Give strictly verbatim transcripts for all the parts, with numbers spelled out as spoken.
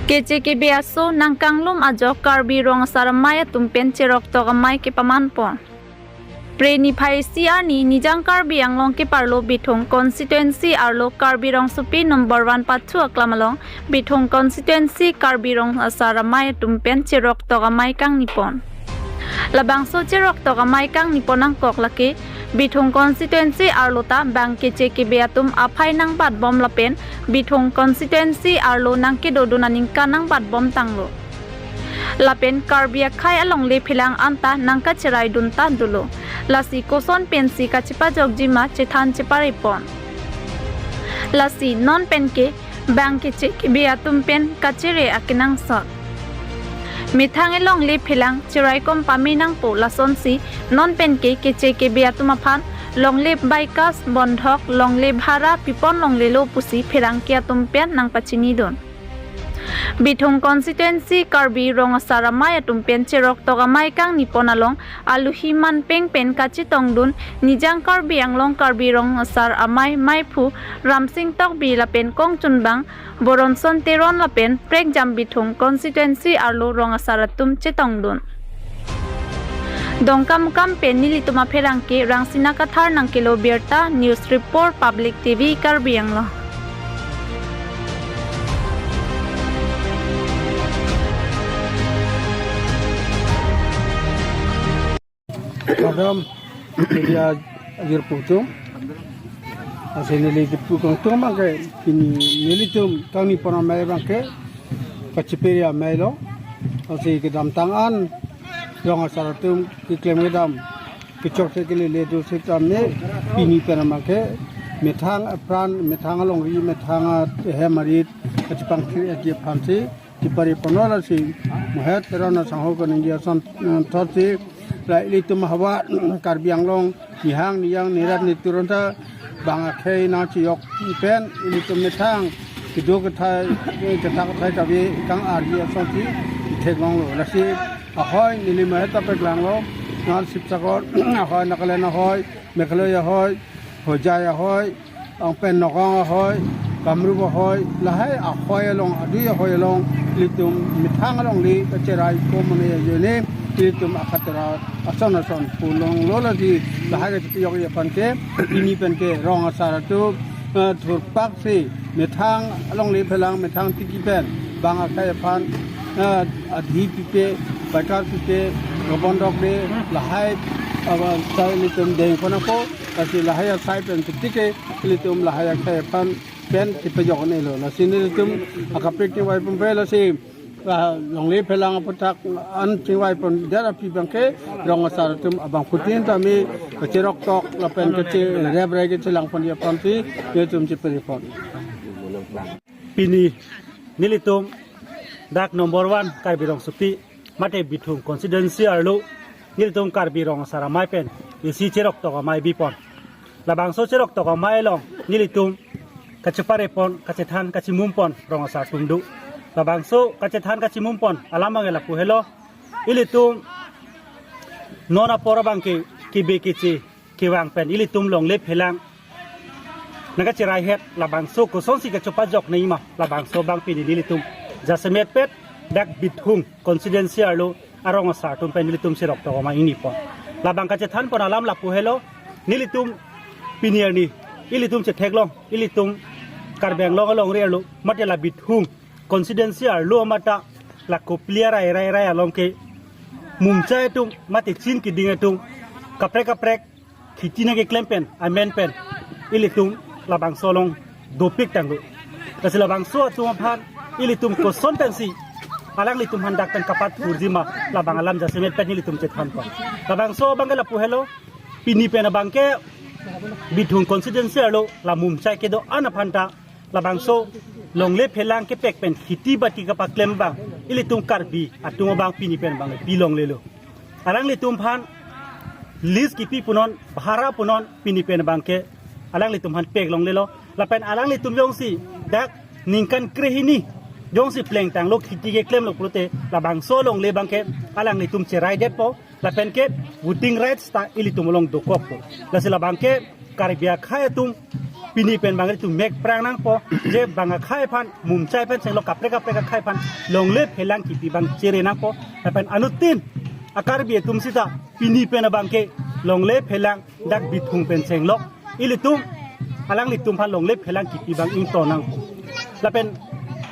Keche kebe aso nangkanglum ajok Karbi Rong Asar Amei atum pen cheroktok amei kepaman pon. Phre niphai isi arni Nijang Karbi Anglong keparlo Bithung constituency arlo Karbi Rongsopi number one pathu aklam along Bithung constituency Karbi Rong Asar Amei atum pen cheroktok amei kangni pon. Labangso cheroktok amei kangni pon angkok lake Bithung constituency arlo ta bang keche kebe atum aphai nangbatbom lapen Bithung constituency arlo nangkedodun aningkan nangbatbom tanglo. Lapen Karbi akhei alongle phelang anta nangkacheraidun ta dolo. Lasi koson pensi kachepajokji ma chethan chepare pon. Lasi non penke bang keche kebe atum pen kachere akenangsot. Methang elongle phelang cheraikom pame nangpo, lasonsi non penke keche kebe atum aphan longle baikas bondhok longle bhara pipon longlelo pusi pherangke atum pen nangpachinidun. Bithung constituency Karbi Rong Asar Amei atum pen cheroktok amei kangni pon along aluhi manpeng pen kachetongdun Nijang Karbi Anglong Karbi Rong Asar Amei meiphu Ramsing Tokbi lapen kongchunbang Boronson Teron lapen prekjam Bithung constituency arlo rong asar atum chetongdun. Dongkamukam pen nelitum apherangke Rangsina Kathar nangkelo birta, News Report, Public T V Karbi Anglong. Kardom, media ajirpo atum. Lasi neli kipu kangtung abangke, pini nelitum kangni pon amei abangke kachepere ameilo. Lasi kedamtang an rong asar atum keklem kedam kechokche kelele do setame pini pen abangke methang apran, methang alongri, methang ahem arit kachepangthir adi aphansi chepare ponlo. Lasi Mohet Teron asangho kaningje ason, eh, thotsi la ilitum havar Karbi Anglong nihang niyang nirat nitur anta bang akhei nangchejok pen ilitum methang kedo kethai, eh, kethak kethai kave kang-arji asonsi theklonglo. Lasi ahoi neli Mohet ta peklanglo, non Sibsagar ahoi, Nagaland ahoi, Meghalaya ahoi, Hojai ahoi, anpen Nagaon ahoi, Kamrup ahoi, lahai ahoi along, adui ahoi along, ilitum methang alongle kacherai ko mane ajoine, ilitum akatera ason ason pulonglo. Lasi lahai kachepajokji aphanke, pini penke rong asar atum, eh, thurpaksi methang alongle phelang methang tiki pen bang akhei aphan, eh, adhi pipe, baikar pipe, robon dokde, lahai, aba, sai ilitum deng pon ako, lasi lahai asai pen tiki ke, ilitum lahai akhei aphan pen chepajok-unlo. Lasi nelitum akaprek chingvai ponpe, lasi, ah, longle phelang aputhak an chingvai pondet aphi abangke rong asar atum abangphutin tame kacheroktok lapen kacherep rai kachelang ponji aphansi nelitum chepare pon. Pini nelitum dak number one Karbi Rongsopi mate Bithung constituency arlo nelitum Karbi Rong Asar Amei pen isi cheroktok amei bipon. Labangso cheroktok amei along nelitum kachepare pon, kachethan, kachemum pon rong asar atum do. Labangso kachethan kachemum pon alam abangke lapu helo. Ilitum non apor abangke kebe keche kevang pen ilitum longle phelang nangkacheraihet, labangso kosonsi kachepajok nangji ma, labangso abang pini nelitum jasemet pet dak Bithung constituency arlo arong asar atum pen nelitum cheroktok amei ingni pon. Labang kachethan pon alam lapu helo, nelitum pini arni ilitum chetheklong, ilitum Karbi Anglong alongri arlo mate la Bithung constituency arlo mate la Kopili arai rai rai along ke mumchai atum mate chin keding atum kaprek kaprek kheti nangkeklem pen amen pen ilitum labangso along dopik tanglo. Lasi labangso atum aphan ilitum koson pensi alanglitum aphan dak pen kapathurji ma, labang alam jasemet pen ilitum chethan pon. Labangso abangke lapu helo, pini pen abangke Bithung constituency arlo la mumchai kedo-an aphan ta labangso longle phelang kepek pen kheti bati kapaklem abang ilitum Karbi atum abang pini pen abang pilonglelo. Alanglitum aphan lease kipi punon, bhara punon, pini pen abangke alanglitum aphan peklonglelo. Lapen alanglitum jongsi dak ningkan krehini jongsi plengtanglo, kheti keklemlo pulote labangso longle abangke alanglitum cheraidetpo. Lapen ke voting rights ta ilitum along dokokpo. Lasi labangke Karbi akhei atum pini pen bang ilitum mek prang nangpo, je bang akhei aphan, mumchai pen chenglok kaprek kaprek akhei aphan longle phelang kipi bang chere nangpo. Lapen anuttin a-Karbi atum sita pini pen abang ke longle phelang dak bithung pen chenglok ilitum alanglitum aphan longle phelang kipi bang ingto nangpo. Lapen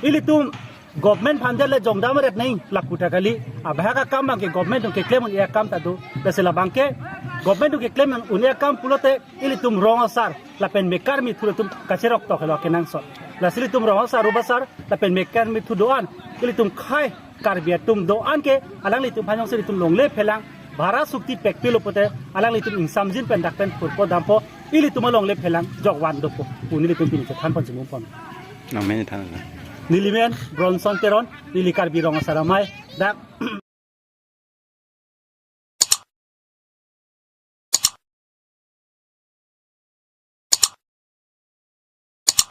ilitum government aphan le jongdam ret nang lapu ta kali, abahak akam bang ke government atum keklem un-e akam ta do. Lasi labang ke government atum keklem un-e akam pulote ilitum rong asar lapen mek karmi thu atum kacherok tok helo kenangsot. Lasi ilitum rong asar, rup asar lapen mek karmi thu do-an, ilitum khei Karbi atum do-an ke alanglitum aphan jongsi ilitum longle phelang bhara sukti pekpilo pute alanglitum ingsamjin pen dak pen purpo dampo, ilitum alongle phelang jokvan dopo pu nelitum pini chethan pon chimum pon. Nang men than na. Neli men Bronson Teron, neli Karbi Rong Asar Amei, dak